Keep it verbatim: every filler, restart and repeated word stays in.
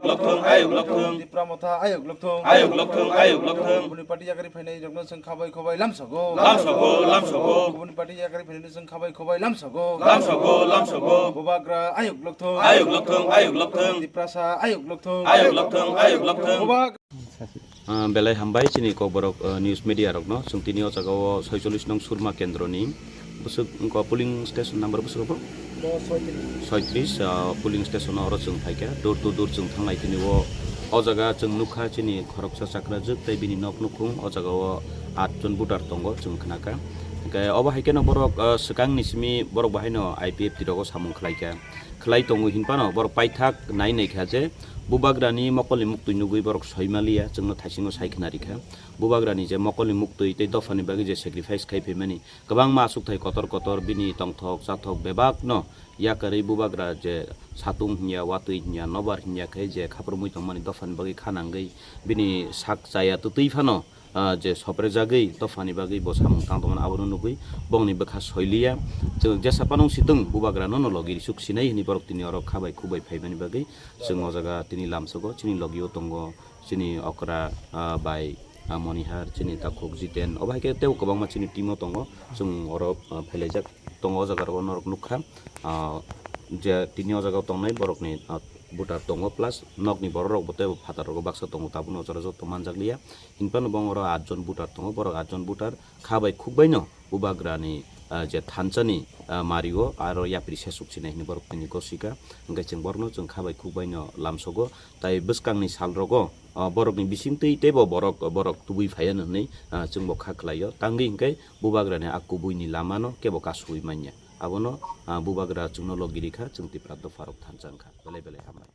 Lokthung, ayuk lokthung. Tipra Motha, ayuk lokthung. Ayuk lokthung, ayuk lokthung. Kubuni party yakari phainai rokno chwng khabai khobai lamsogo. Lamsogo, lamsogo. Kubuni party yakari phainai chwng khabai khobai lamsogo. Lamsogo, lamsogo. Bubagra, ayuk lokthung. Ayuk lokthung, ayuk lokthung. Tiprasa, ayuk lokthung. Ayuk lokthung, ayuk lokthung. Bubag- Ah, belai hambai chini Kokborok, ah, news media rokno. Chwng tini o jaga o soicholish nong Surma Kendroni bwswk wngkha polling station number bwswk bo? Bo soitrish. Soitrish, ah, polling station o oro chwng phaikha, door to door chwng thanglai tini o. O jaga chwng nukha chini khoroksa chakrajwk tei bini nok nukhung o jaga o atjon voter tongo chwng khnakha. Hwnkhe obo hai kheno borok, ah, swkangni simi borok bahaino I P F T rogo samung khlaikha. Khlai tongo hinphano borok paithak nai naikha je Bubagrani mokolni muktwi nugwi borok soimaliya, chwngno thaisingo sai khna rikha. Bubagrani je mokolni muktwi tei dophani bagwi je sacrifice khai phaimani, kwbangma achukthai kotor kotor bini tongthok chathok bebakno yakarwi Bubagra je satung hinya, watwi hinya, nobar hinya khe je khaprumwi tongmani dophani bagwi kha nangwi bini sak chaya twtwi phano, ah, je soprejagwi dophani bagwi bo samung tang tongmani abono nugwi bongni bwkha soiliya. Chwng jesa panung sitwng Bubagrano no logi risuk sinai hwnwi borok tini oro kha bai khuk bai phaimani bagwi chwng o jaga tini lamsogo chini logio tongo chini okra, ah, bai, ah, Monihar, chini takhuk Jiten. Obo hai khe teibo kwbangma chini team o tongo. Chwng oro, ah, phailaijak tongo, o jaga rogo norok nukha. Ah, je tini o jaga o tongnai borokni, ah, voter tongo, plus nokni borok rok bo teibo phatar rogo baksa tongo, tabukno o jaga joto manjak liya. Hinphano bong oro atjon voter tongo, borok atjon voter kha bai khuk baino Bubagrani, ah, je thansani, ah, mario aro yapri sesuk sinai hinwi borok tini gosika. Hwnkhe chwng borokno chwng kha bai khuk baino lamsogo. Tai bwskangni sal rogo, ah, borokni bisingtwi teibo borok, borok tubui phaiya hwnwi, ah, chwngbo kha khlaio. Tangwi hwnkhe Bubagrani a kubuini lamano kebo kasui manya. Abono, ah, Bubagra chwngno logi rikha, chwng Tipra dopharok thansa wngkha. Belai belai hambai.